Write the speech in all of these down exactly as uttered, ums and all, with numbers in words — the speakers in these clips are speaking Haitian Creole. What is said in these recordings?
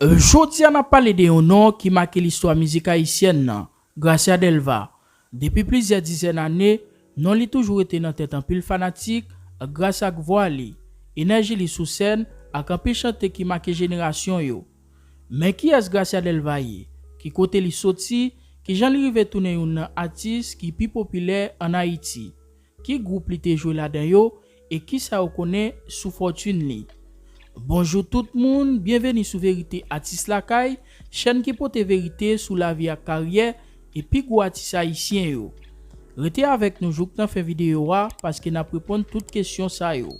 Jodi a n ap pale de yon non ki make listwa mizik ayisyèn nan, Gracia Delva. Depi plizyè dizèn ane, non li toujou rete nan tèt anpil fanatik, gras ak vwa li, enèji li sou sèn, ak anpil chante ki make jenerasyon yo. Men kiyès Gracia Delva ye? Ki kote li soti? Kijan li rive tounen youn nan atis ki pi popilè ann Ayiti? Ki gwoup li te jwe ladan yo? E kisa yo konnen sou fòtin li? Bonjou tout moun, byenveni sou Verite Atis Lakay, chèn ki pote verite sou lavi ak karyè e pi gwo atis ayisyen yo. Rete avèk nou jouk nan fen videyo a, paske n ap reponn tout kesyon sa yo.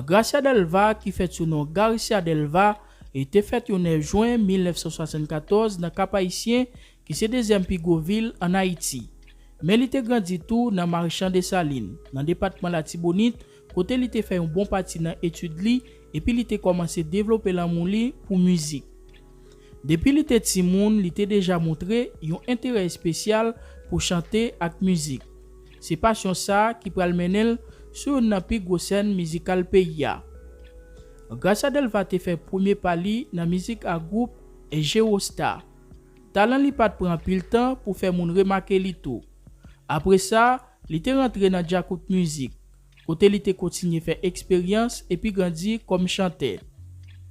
Gracia Delva, ki fèt sou non Garcia Delva, e te fèt yon nèf jen mil nèf san swasannkatòz nan Kap Ayisyen, ki se dezyèm pi gwo vil ann Ayiti. Men li te grandi tou nan Marchand Dessalines, nan depatman Latibonit, kote li te fè yon bon pati nan etid li, epi li te kòmanse devlope lanmou li pou mizik. Depi li te timoun, li te deja montre yon enterè espesyal pou chante ak mizik. Se pasyon sa a ki pral mennen l sou youn nan pi gwo sèn mizikal peyi a. Gracia Delva te fè premye pa li nan mizik ak gwoup Geostar. Talan li pa t pran anpil tan pou fè moun remake li tou. Apre sa, li te rantre nan djakout mizik, kote li te kontinye fè eksperyans epi grandi kòm chantè.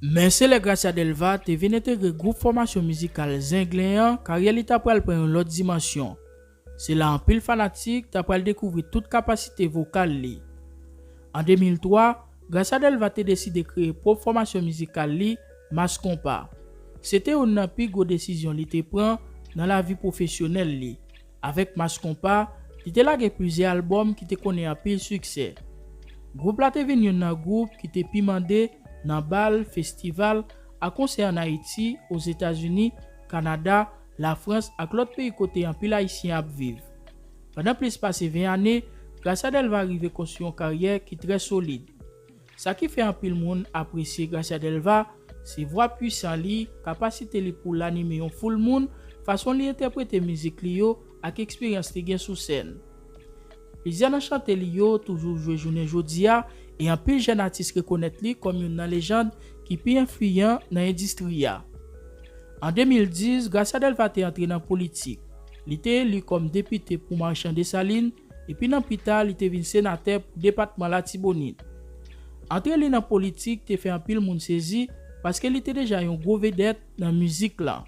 Men se lè Gracia Delva te vin entegre gwoup fòmasyon mizikal Zenglen an, karyè li ta pral pran yon lòt dimansyon. Se la anpil fanatik ta pral dekouvri tout kapasite vokal li. An de mil twa, Gracia Delva te deside kreye pwòp fòmasyon mizikal li, Mass Konpa. Se te youn nan pi gwo desizyon li te pran nan lavi pwofesyonèl li. Avèk Mass Konpa, li te lage plizyè albòm ki te konnen anpil siksè. Gwoup la te vin youn nan gwoup ki te pi mande nan bal, festival, ak konsè ann Ayiti, Ozetazini, Kanada, Lafrans ak lòt peyi kote anpil Ayisyen ap viv. Pandan plis pase ven ane, Gracia Delva rive konstwi yon karyè ki trè solid. Sa ki fè anpil moun apresye Gracia Delva, se vwa pwisan li, kapasite li pou l anime yon foul moun, fason li entèprete mizik li yo, ak eksperyans li gen sou sèn. Plizyè nan chante li yo toujou jwe jounen jodi a, e anpil jèn atis rekonèt li kòm youn nan lejand ki pi enfliyan nan endistri a. An de mil dis, Gracia Delva te antre nan politik. Li te eli kòm depite pou Marchand Dessalines, epi nan pita, li te vin senatè pou depatman Latibonit. Antre li nan politik te fè anpil moun sezi, paske li te deja yon gwo vedèt nan mizik la.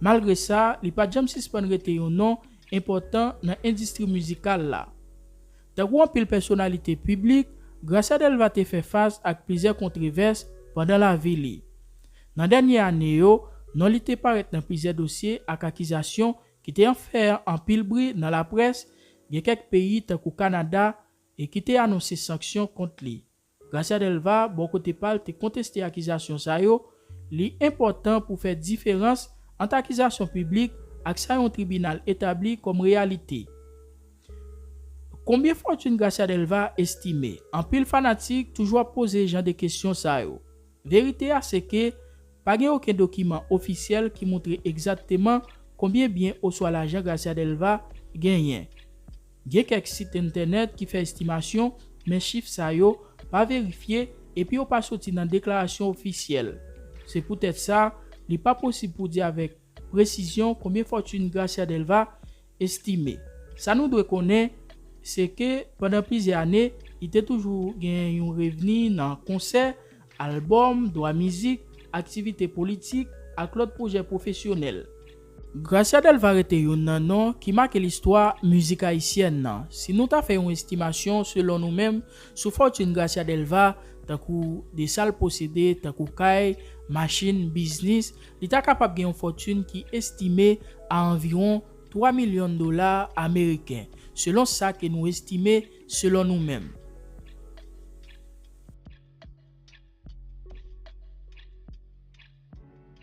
Malgre sa, li pa t janm sispann rete yon non enpòtan nan endistri mizikal la. Tankou anpil pèsonalite piblik, Gracia Delva te fè fas ak plizyè kontwovès pandan lavi li. Nan dènye ane yo, non li te parèt nan plizyè dosye ak akizasyon ki te fè anpil bri nan laprès, gen kèk peyi tankou Kanada e ki te anonse sanksyon kont li. Gracia Delva, bò kote pa l, te konteste akizasyon sa yo. Li enpòtan pou fè diferans ant akizasyon piblik ak sa yon tribinal etabli kòm reyalite. Konbyen fòtin Gracia Delva estime? Anpil fanatik toujou ap poze jan de kesyon sa yo. Verite a se ke pa gen okenn dokiman ofisyèl ki montre egzakteman konbyen byen oswa lajan Gracia Delva genyen. Gen kèk sit entènèt ki fè estimasyon, men chif sa yo pa verifye epi yo pa soti nan deklarasyon ofisyèl. Se poutèt sa, li pa posib pou di avèk presizyon konbyen fòtin Gracia Delva estime. Sa nou dwe konnen, se ke pandan plizyè ane, li te toujou gen yon revni nan konsè, albòm, dwa mizik, aktivite politik, ak lòt pwojè pwofesyonèl. Gracia Delva rete youn nan non ki make listwa mizik ayisyèn nan. Si nou ta fè yon estimasyon selon nou menm sou fòtin Gracia Delva, tankou de sa l posede, tankou kay, machin, biznis, li ta kapab gen yon fòtin ki estime a anviwon twa milyon dola ameriken, selon sa ke nou estime selon nou menm.